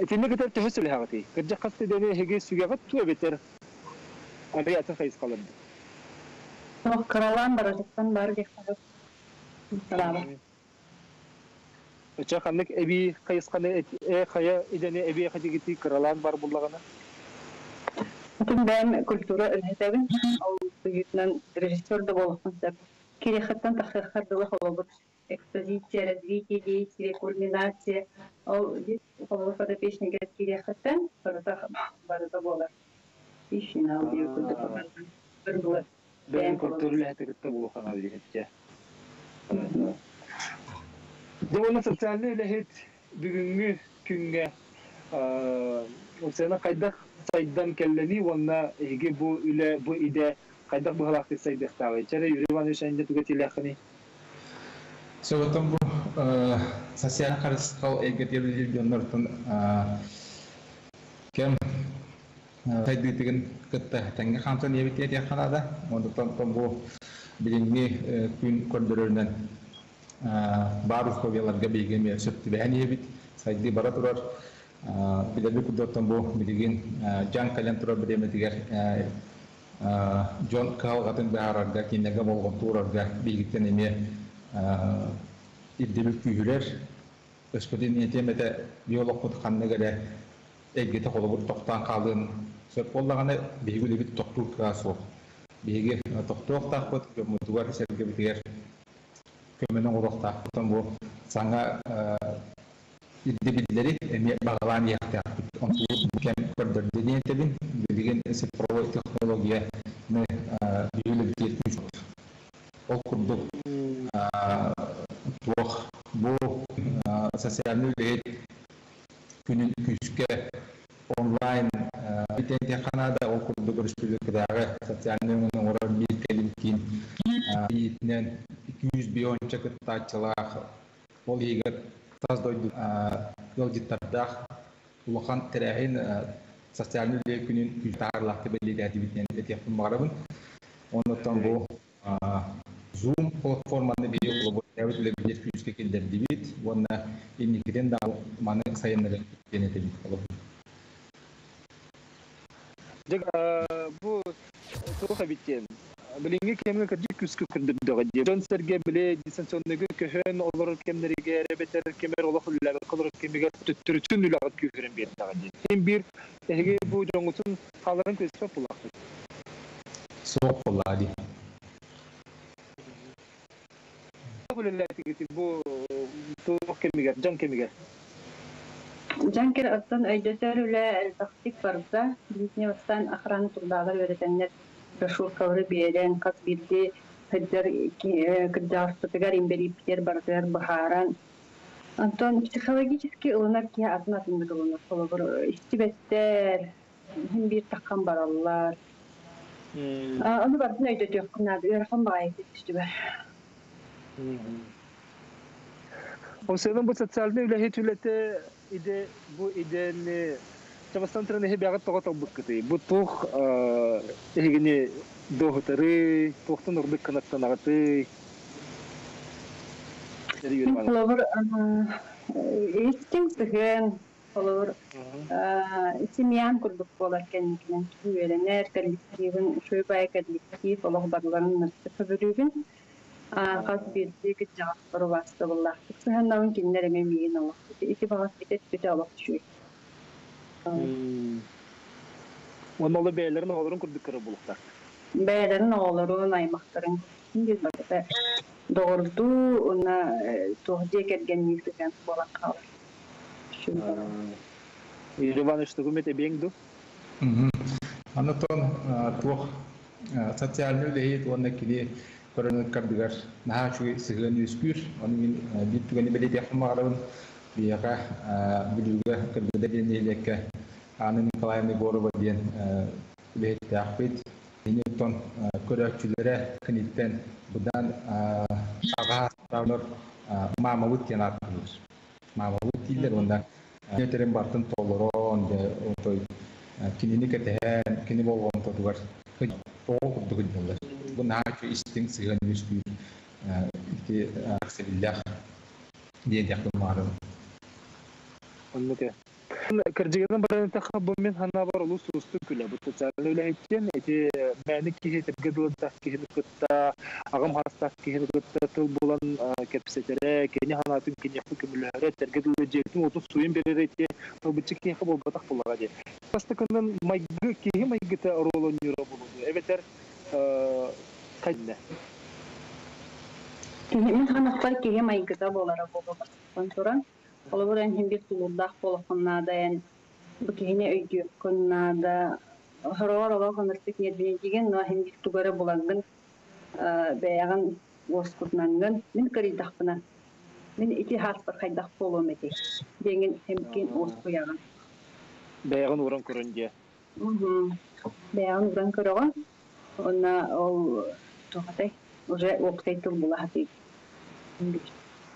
Итинне кетер төһө сүлэхагати. Кырдьак хас идени эһиги сүгэгит туа бетер. Ары атын хайыс калырды. Кыралан баражыктан бар дехтагы. Өчө ханнык эби хайысканы э хая идени эби хадигити кыралан бар буллагана. Отун бэм культура үлэхэтебин. Ол бүйүтүнэн режиссер да болуктун сеп. Кирехаттан тахыхар дылы холобур. Экспозиция, развитие действия, кульминация. Ол холобур подопечныйга кирехаттан барыта барыта болар. И финал диye курдук. Бір булар. Бэм культура үлэхэтигитте булухана дигетте. Дебона социальный үлэхет бүгүнгү күнгө сена кайдах сайдан келлени уонна эһиги бу үлэ бу иде кайдах быһалаахтык сайдыахтаабай. Чэрэ Юрий Иванович энде туга тилээххини. Соғытын бу социаль харысқал эгетер дьоннортон кем сайдыытыгын кытта тәңге хамсан ебит ханада. Ондотон бу билиңни күн көрдөрөрүнөн бар условияларга бейгеме сөптүбээн ебит сайды бара турар. Билеби кудоттон бу билигин жан кален турар биреметигер Джон калгатын баарарга кинеге болгон турарга бейгиттен эме ирдебил күйүлер өспөдүн этемете биолог ханныгере эггете холобур токтан калын сөп боллаганы биһиги үлебит токтуур кыа суох. Биһиги токтуохтаахпыт көмутугар сэргэ көмөнүн урохтаахпытын бу саңа ирдебиллери эме багалаан иэхтаахпыт онтугут кем көрдөрдениэтебин билигин цифровой технология биһиги күүс ол курдук туох бу социальный үлэһит күнүн күүскэ онлайн Канада ол курдук республикадагы социальный өңүнүн бир келим кийин иитинен 200 бионча кыттаачылаах ол егер таз дойду жолжиттардаах улахан терээхин социальный үлэ күнүн күйтаарлаахты белилээдибитинен этиэхпин багарабын. Оннотон бу Zoom платформаны бии холобур үлэ күүскэ килдердибит уонна инникиден да маны сайыннары денетебит холобур. Бу туха биттен. Билиҥҥи кэмҥэ кырдьык күүскэ көрдөрдөҕө дии. Дьон-сэргэ били дистанционныйга көһөн олорор кэмнэригэр эбэтэр кэмэр олох үлэлээбэккэ олорор кэмигэр төттөрүтүн үлэҕит күүһүрэн биэрдэҕэ дии. Син биир эһиги бу дьоҥҥутун хааларын көспөт буоллаххыт. Суох буоллаҕа дии. Үлэлээтигит бу туох кэмигэр, дьаҥ кэмигэр? Дьаҥ кэр оттон өйдөтөр үлэ элбэхтик барда. Билигин бастаан охрана трудалар үөрэтэннэр брошюркалары биэрэн, хас биирдии сылдьар кырдьаҕаспытыгар, инбэлииппитигэр барытыгар быһааран. Онтон психологически ылынар киһи атын-атыннык ылынар. Холобур, истибэттэр, иһин биир таххан бараллар. Ону барытын өйдөтүөххүн наада, ыарахан баҕайытык түстүбэр. Ол бу социальнай үлэһит үлэтэ иде бу идэни Чабастан туран эһи бэҕэт тоҕо талбыккытый? Бу туох эһигини дуоһутарый, туохтан ордук кынаттанаҕытый? Холобур, истиҥ сыһыан, холобур, семьян курдук буолар кэнникинэн үөрэнэр коллективын, үчүгэй баайы коллектив олох барыларын сөбүлүүбүн. Хас биирдии кырдьаҕастар убаастабыллаахтык сыһыаннабын, кинилэр эмиэ миигин олох ити баҕас ити өттүтэ олох үчүгэй. Уонна ол бэйэлэрин оҕолорун курдук көрөр буолуохтаах. Бэйэлэрин оҕолорун, аймахтарын диэн барыта доҕордуу уонна туох дьиэ кэргэннии сыһыан буолан хаалар. Юрий Иванович, тугу эмит эбиэҥ дуу? Аны тон туох социальнай үлэһит уонна кини көрөн ыккардыгар наһаа үчүгэй сыһыан үөскүүр. Ону мин биир түгэни бэлиэтиэхпин баҕарабын. Биһиэхэ Бүлүүгэ Кыргыда диэн нэһилиэккэ Анна Николаевна Егорова диэн үлэһиттээхпит. Кини оттон көрөөччүлэрэ киниттэн быдан аҕа маамабыт диэн ааттыыллар. Маамабыт дииллэр уонна этэрин барытын толорон, той кинини кэтэһэн, кини болҕомтотугар оҕо курдук илдьэллэр. Бу наһаа үчүгэй истиҥ сыһыан үөскүүр ити сэбиллээх диэн диэхпин баҕарабын. Оннук ээ. Кырдьыгынан баран эттэххэ, бу мин санаабар олус уустук үлэ. Бу социальнай үлэһиттэн ити мэник киһи этэргэ дылы киһини кытта, аҕам саастаах киһини кытта тыл булан кэпсэтэрэ, кини санаатын киниэхэ көмөлөһөрө, этэргэ дылы дьиэтин-уотун суйан биэрэрэ ити ылбычча киһиэхэ буолбатах буоллаҕа дии. Бастакынан майгы киһи майгыта оруол оонньуура буолуо дуо? Эбэтэр хайдах? Киһи мин санаахпар киһи майгыта буолара буолуо бастатан туран. Холобур, эн иһин биир тулуурдаах буолуоххун наада, эн бу киһини өйдүөххүн наада. Сороҕор олох ынырык ньиэрбинэйдиигин, но иһин биир тугу эрэ булаҥҥын, бэйэҕин уоскутунаҥҥын, мин кырыйдахпына, мин ити ааспар хайдах буолуом этэй диэҥҥин эмкин уоскуйаҕын. Бэйэҕин ууран көрөн диэ. Бэйэҕин ууран көрөҕүн уонна ол туох этэй, уже уопсай тыл була сатыыр.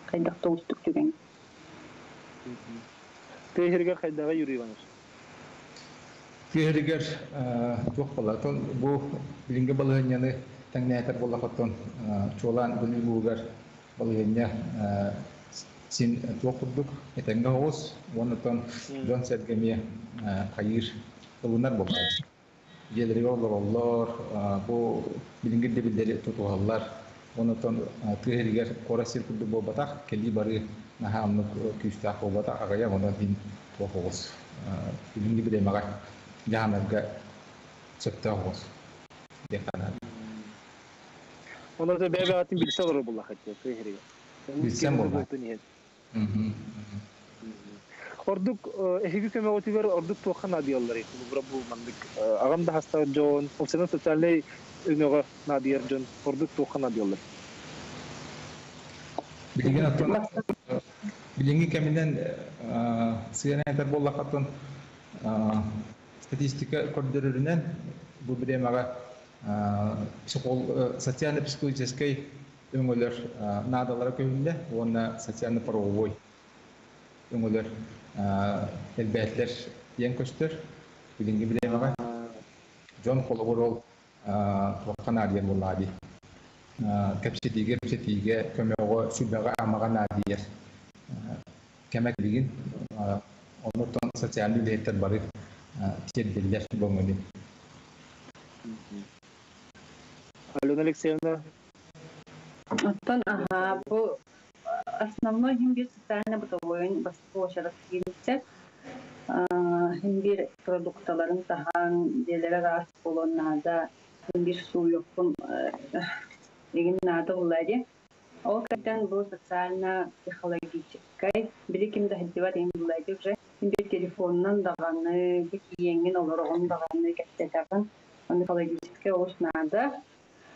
Хайдах да уустук түгэн. Тыа сиригэр хайдаҕа Юрий Иванович? Тыа сиригэр туох буолла? Оттон бу билиҥҥи балаһыанньаны тэҥнээтэр буоллаххыттан чуолаан Бүлүү улууһугар балаһыанньа син туох курдук этэҥҥэ оҕус уонна оттон дьон-сэргэ эмиэ хайыыр ылынар буоллаҕа. Дьиэлэригэр олороллор, бу билиҥҥи ирдэбиллэри тутуһаллар. Онон тыа сиригэр куорат сир курдук буолбатах, кэлии-барыы наһаа оннук күүстээх буолбатах, аҕыйах онон иһин туох оҕус билиҥҥи бириэмэҕэ дьаһанарга сөптөөх оҕус диэн санаатым. Онон бэйэ-бэйэҕитин билсэ олорор буоллаххыт тыа сиригэр. Билсэн буолла. Ордук эһиги көмөҕүтүгэр ордук туохха наадыйалларый? Холобура бу маннык аҕам да саастаах дьон, ол социальнай өҥөҕө наадыйар дьон ордук туохха наадыйаллар? Билигин оттон билиҥҥи кэминэн сыана этэр буоллаххытын статистика көрдөрөрүнэн бу бириэмэҕэ социально-психологическай өҥөлөр наадалара көһүннэ уонна социально-правовой өҥөлөр элбээтилэр диэн көстөр. Билиҥҥи бириэмэҕэ дьон холобур ол туохха наадыйар буоллаҕа дии. Кэпсэтиигэ, кэпсэтиигэ, көмөҕө, сүбэҕэ-амаҕа наадыйар кэмэ билигин. Оннуттан социальнай үлэһиттэр бары тиэрдиллэр бу өҥөнү. Алена. Алексеевна. Оттон аха бу основной хим бир социально-бытовойун бастакы уочарат киирсэр. Хим бир продукталарын таһан дьиэлэрэ ыраас буолуон наада. Хим бир сууйуохпун игин наада буолла дии. Ол кэнниттэн бу социально-психологическай били ким да сылдьыбат иһин булла дии уже. Хим бир телефонунан даҕаны, бу тиийэҥҥин олороҕун даҕаны кэпсэтэҕин. Аны психологическай олус наада.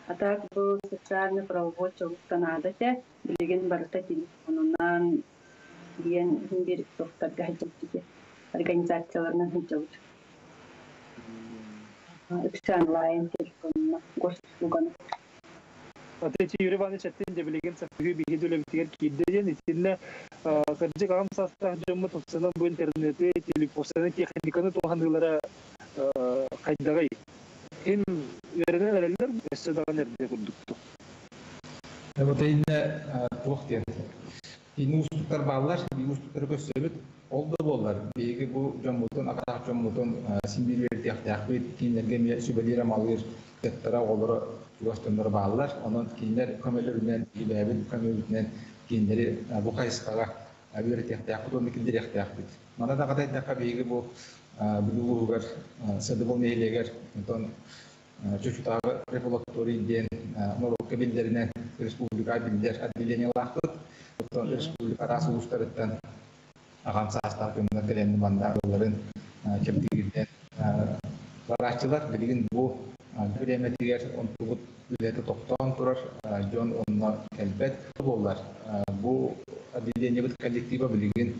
А так бу социально-правовой чолуктан наада этэ. Билигин барыта телефонунан диэн иһин биир туохтарга сылдьыбыт организацияларынан сылдьабыт. Үксэ онлайн телефонунан госуслуганы. Аты Юрий Иванович эттин дьэ билигин саппыһы биһи үлэбитигэр киирдэ диэн итиннэ кырдьык аҕам саастаах дьоммут тупсанан бу интернети, телефоны, техниканы туһаныылара хайдаҕый? Ин үөрэнэн эрэллэр өссө даҕаны эрдэ курдукту. Вот иннэ туох диэн Ини уустуктар бааллар, биир уустуктары көрсөбүт. Ол да буоллар, биһиги бу дьоммутун, аҕалаах дьоммутун син биир үөрэтиэхтээхпит, кинилэргэ эмиэ сүбэлиир-амалыыр кыттара оҕолоро чугас дьонноро бааллар. Онон кинилэр көмөлөрүнэн, бэйэбит көмөбүтүнэн кинилэри бу хайысхаҕа үөрэтиэхтээхпит уонна киллэриэхтээхпит. Манна даҕата эттэххэ, биһиги бу Бүлүү улууһугар Садыбыл нэһилиэгэр, онтон Чочутааҕы рефлакторий диэн норуокка биллэринэн республика биллэр отделениелаахпыт. Оттон республика араас улуустарыттан аҕам саастаах дьоннор кэлэн манна ылларын чэбдигирдэн барааччылар. Билигин бу бириэмэтигэр онтубут үлэтэ тохтоон турар, дьон онно кэлбэт буоллар. Бу отделениебыт коллектива билигин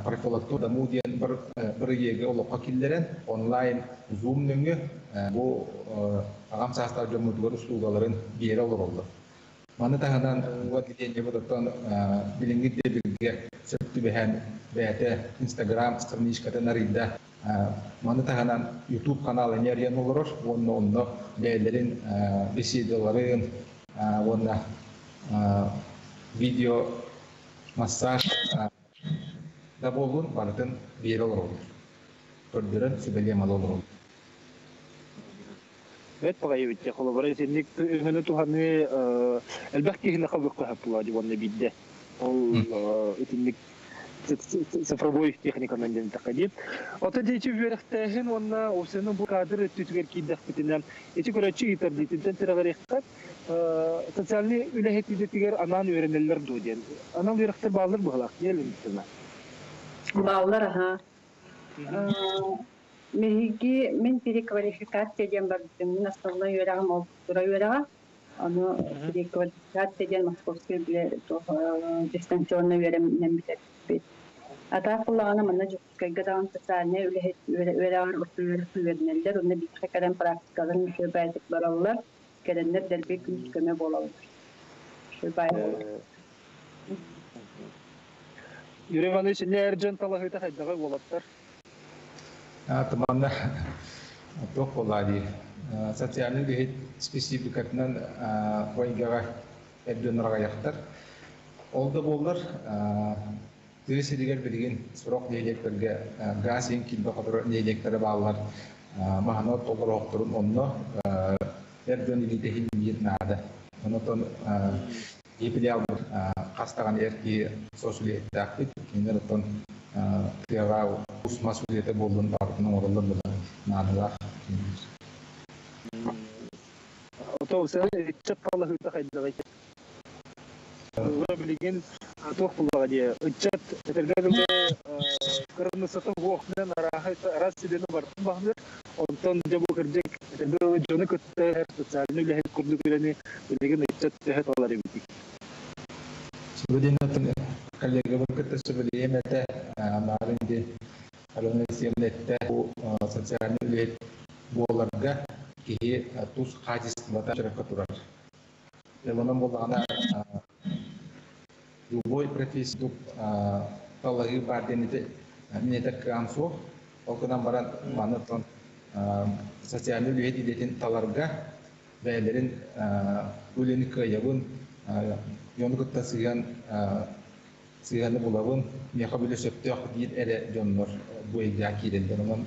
профилактур даму диэн бырайыагы олоххо киллэрэн онлайн Zoom нөҥүө бу аҕам саастаах дьоммутугар услугаларын биэрэ олороллор. Маны таһынан бу отделениебыт оттон билиҥҥи ирдэбилгэ сөп түбэһэн бэйэтэ Инстаграм страничкатын арыйда. Маны таһынан YouTube канал эмиэ арыйан олорор уонна онно бэйэлэрин беседаларын уонна видео массаж да буоллун барытын биэрэ олоробут. Көрдөрөн сүбэлиэм ала олоробут. Бэт баҕайы эбит холобура итинник өҥөнү туһаныы элбэх киһини хабыахха сөп буолаа дии уонна биирдэ ол итинник цифровой техниканан диэн эттэххэ дии. Оттон ити үөрэхтээһин уонна уопсайынан бу кадр өттүтүгэр киирдэхпитинэ ити көрөөччү ыытар диитинтэн тирэҕириэххэ социальнай үлэһит идэтигэр анаан үөрэнэллэр дуо диэн анал үөрэхтэр бааллар быһалаах диэн Бааллар аһа. Биһиги мин переквалификация диэн бардым. Мин основной үөрэҕим ол культура үөрэҕэ. Ону переквалификация диэн Московскай дистанционно үөрэнэн бүтэрбит. Атаах буллаҕына манна Дьокуускайга даҕаны социальнай үлэһит үөрэҕэр орто үөрэххэ үөрэнэллэр. Онно бииргэ кэлэн практикаларын үчүгэйдик бараллар. Кэлэннэр дэлби күүс-көмө буолаллар. Үчүгэй буолар. Юрий Иванович, не эр дьон талаһыыта хайдаҕый уолаттар? Туманна туох буоллаа дии. Социальный үлэһит спецификатынан эйгэҕэ эр дьоннор аҕыйахтар. Ол да буоллар, тыа сиригэр билигин сорох нэһилиэктэргэ гаас иһин киирбэх хоторо нэһилиэктэрэ бааллар. Маһаны оттоллор онно эр дьон илиитэ иһин наада. Онон Епилиалбыт хас даҕаны эр киһи соцүлэһиттээхпит. Кинилэр оттон тыаҕа ус-мас үлэтэ буоллун барытын оҥороллор буолан наадалаах. Ото сен ыччат талаһыыта хайдаҕый? Билигин туох буллаҕа дии ыччат этэргэ дылы кырынысата уохунан арааһы араас сидэни барытын баһылыыр. Онтон дьэ бу кырдьык этэргэ дылы дьону кытта социальнай үлэһит курдук үлэни билигин ыччат төһө талар эбитий? Сүбэлиэн атын коллегабын кытта сүбэлиэм этэ. Анаарын диэн Алена Алексеевна эттэ. Бу социальнай үлэһит буоларга киһи тус хаачыстыбата чөрөккө турар. Онон буоллаҕына любой профессия талаһыы баар диэн ити мин этэр кыаҕым суох. Ол гынан баран маны социальнай үлэһит идэтин таларга бэйэлэрин үлэни кыайабын, дьону кытта сыһыан сыһыаны булабын, миэхэ билэ сөптөөх диир эрэ дьоннор бу эйгэҕэ киирэллэр. Онон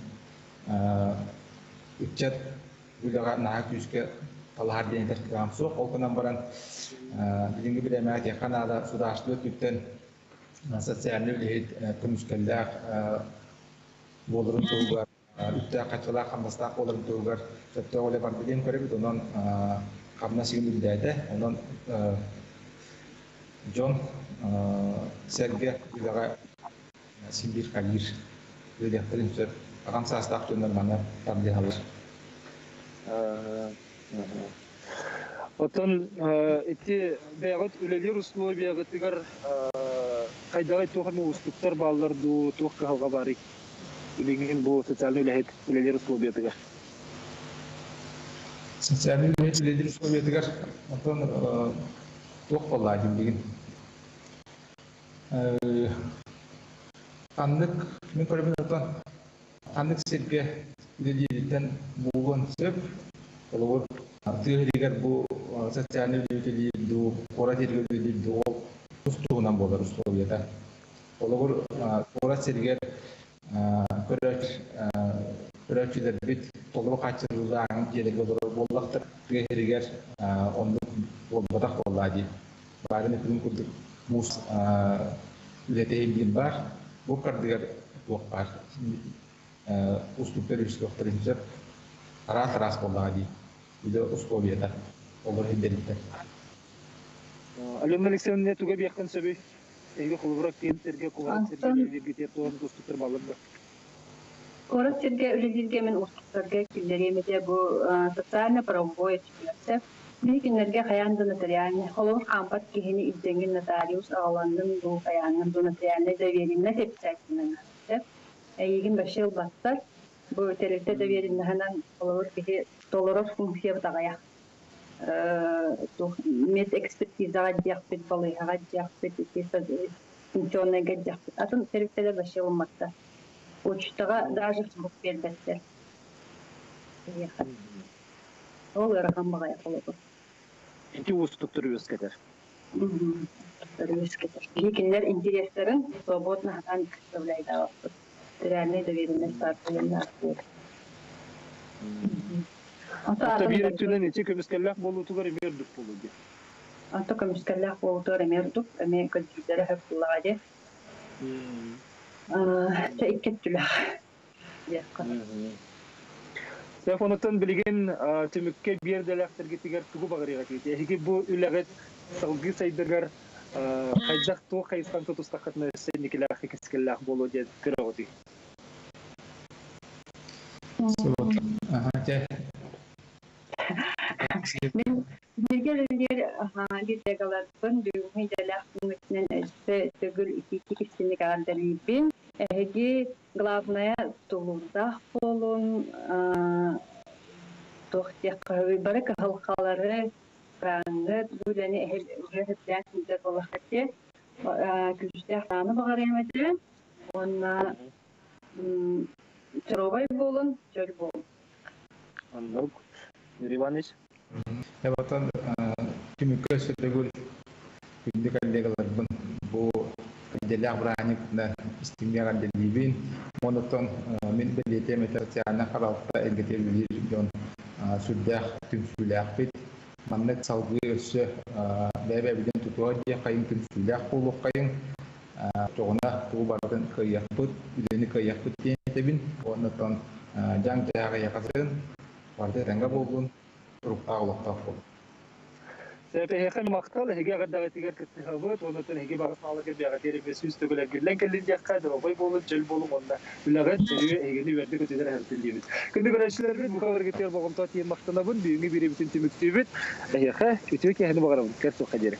ыччат үлэҕэ наһаа күүскэ Талаһар диэн этэр кыаҕым суох. Ол гынан баран билиҥҥи бириэмэҕэ этиэххэ наада, судаарыстыба өттүттэн социальнай үлэһит көмүскэллээх буоларын туһугар, үптээх хаччалаах хамнастаах буоларын туһугар сөптөөх үлэ барда диэн көрөбүт. Онон хамнас игин үрдээтэ. Онон дьон сэргэ үлэҕэ син биир хайыыр үлэлиэхтэрин сөп. Аҕам саастаах дьоннор манна тардыһаллар. Оттон ити бэйэҕит үлэлиир условияҕытыгар хайдаҕый туох эмэ уустуктар бааллар дуу, туох кыһалҕа баарый? Билигин бу социальнай үлэһит үлэлиир условиятыгар. Социальнай үлэһит үлэлиир условиятыгар оттон туох буоллаа дии билигин? Ханнык мин көрөбүн оттон ханнык сиргэ үлэлиириттэн буолуон сөп. Холобур, тыа сиригэр бу социальнай үлэ үлэлиир дуу, куорат сиригэр үлэлиир дуу, ол тус туһунан буолар условията. Холобур, куорат сиригэр көрөөччүлэрбит толору хааччыллыылаах дьиэлэргэ олорор буоллахтар, тыа сиригэр оннук буолбатах буоллаа дии. Баарын этэрин курдук муус үлэтэ иһин баар. Бу кардыгар туох баар устуктар үскүөхтэрин сөп. Араас-араас буоллаҕа дии. Үлэ условията олор иһиллэриттэн. Алена Алексеевна туга биэххин сөбүй? Эһиги холобура киин сиргэ, куорат сиргэ үлэлииргитигэр туох устуктар бааллар да? Куорат сиргэ үлэлииргэ мин устуктарга киллэриэм этэ бу социально-правовой өттүгэр. Биһи кинилэргэ хайаан да нотариальнай, холобур хаампат киһини илдьэҥҥин нотариус аҕалаҥҥын дуу, хайааҥҥын дуу нотариальнай доверенность обязательно сөп. Эйигин вообще ылбаттар. Бу тэрилтэ доверенноһынан холобур киһи толорор функциябыт аҕыйах. Медэкспертизаҕа диэхпит, балыыһаҕа диэхпит, ити пенсионнайга диэхпит. Атын тэрилтэлэр вообще ылымматтар. Почтаҕа даже сурук биэрбэттэр. Ол ыарахан баҕайы холобур. Ити уустуктары үөскэтэр. Үөскэтэр. Киһи кинилэр интерестерин свободно сатаан представляйдаабаппыт. Реальный доверенность баар буолуон Ата биир өттүнэн ити көмүскэллээх буолуутугар эмиэ ордук буолуо дии. Ата көмүскэллээх буолуутугар эмиэ ордук, эмиэ көрдүүллэрэ сөп буоллаҕа дии. Чэ икки өттүлээх диэххэ. Сеф онуттан билигин түмүккэ биэр дэлээхтэргитигэр тугу баҕарыаҕа этигит? Эһиги бу үлэҕит салгыы сайдарыгар хайдах туох хайысхан тутустаххытына өссө инникилээх кэскиллээх буолуо диэн көрөҕүтүй? Мин бииргэ үлэлиир библиотекаларбын бүгүҥҥү идэлээх күҥҥүтүнэн өссө төгүл итиитик истиҥник эҕэрдэлиибин. Эһиги главное тулуурдаах буолуҥ, туох диэххэ бары кыһалҕалары кыраҥҥыт, бу үлэни эһэлээн сылдьар буоллаххыт дии. Күүстээх хааны баҕарыам этэ уонна Здоровай буолун, чөл буолун. Оннук. Юрий Иванович? Эбэтэн түмүккэ өссө төгүл күндү коллегаларбын бу идэлээх бырааһынньыкпынан истиҥник эҕэрдэлиибин. Онтон мин бэлиэтиэм этэ социальнай харалта эйгэтигэр үлэлиир дьон сүрдээх түмсүүлээхпит. Маннык салгыы өссө бэйэ-бэйэбитин тутуһа диэххэйиҥ, түмсүүлээх буолуоххайыҥ. Оччоҕуна тугу барытын кыайыахпыт, үлэни кыайыахпыт диэн этэбин. Уонна оттон дьаҥ-дьаһах эйиэхэтин барыта этэҥҥэ буоллун, туруктаах олохтоох буоллун. Сөп, эһиэхэ махтал, эһиги эҕэрдэҕитигэр кыттыһабыт, уонна эһиги баҕа санааларгыт бэйэҕитигэр эмиэ сүүс төгүл эргиллэн кэллин диэххэ, доруобай буолун, чөл буолуҥ уонна үлэҕит, сөрүө эһигини үөрдэ-көтүтэр эһэртин диибит. Күндү көрөөччүлэрбит, бука барыгытыгар болҕомто тиийэн махтанабын, бүгүҥҥү биэриибитин түмүктүүбүт. Эһиэхэ үтүө киэһэни баҕарабын, кэр суохха диэри.